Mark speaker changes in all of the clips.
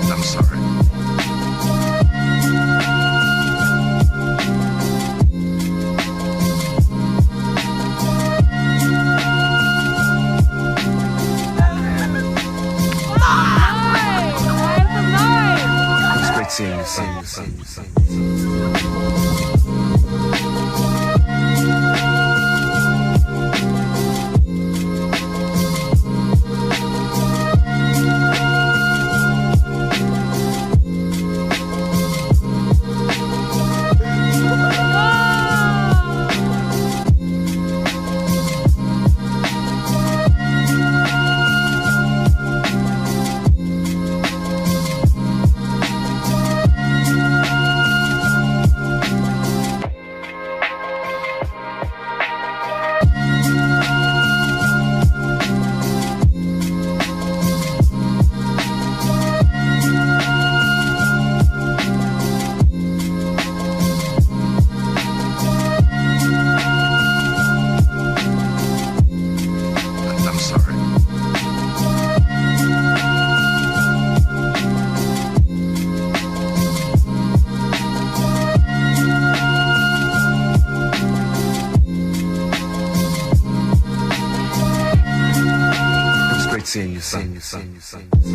Speaker 1: I'm sorry. It was great seeing you, seeing you, seeing you, seeing you. I'm sorry. It was great seeing you, seeing you, seeing you, seeing you.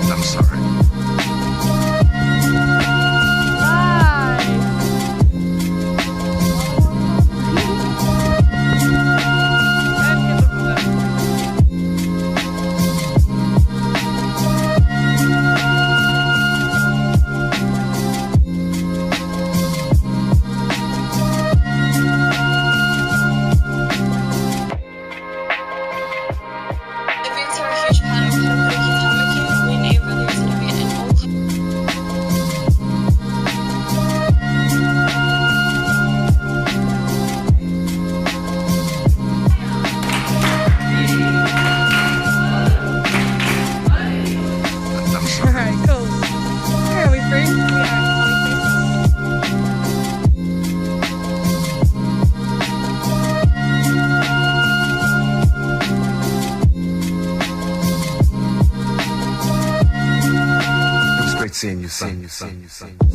Speaker 1: I'm sorry.
Speaker 2: Events are a huge part of Korokoro ki Tāmaki whenever there is an event in all
Speaker 1: I'm sorry.
Speaker 3: Alright, cool. Where are we, friend?
Speaker 2: We are at Polyfest.
Speaker 1: It was great seeing you, seeing you, seeing you, seeing you.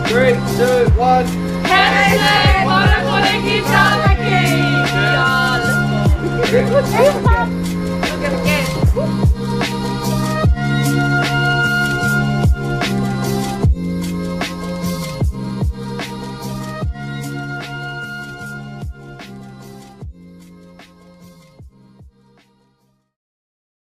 Speaker 4: 3, 2, 1.
Speaker 3: Hashtag Korokoro ki Tāmaki!
Speaker 4: Yeah.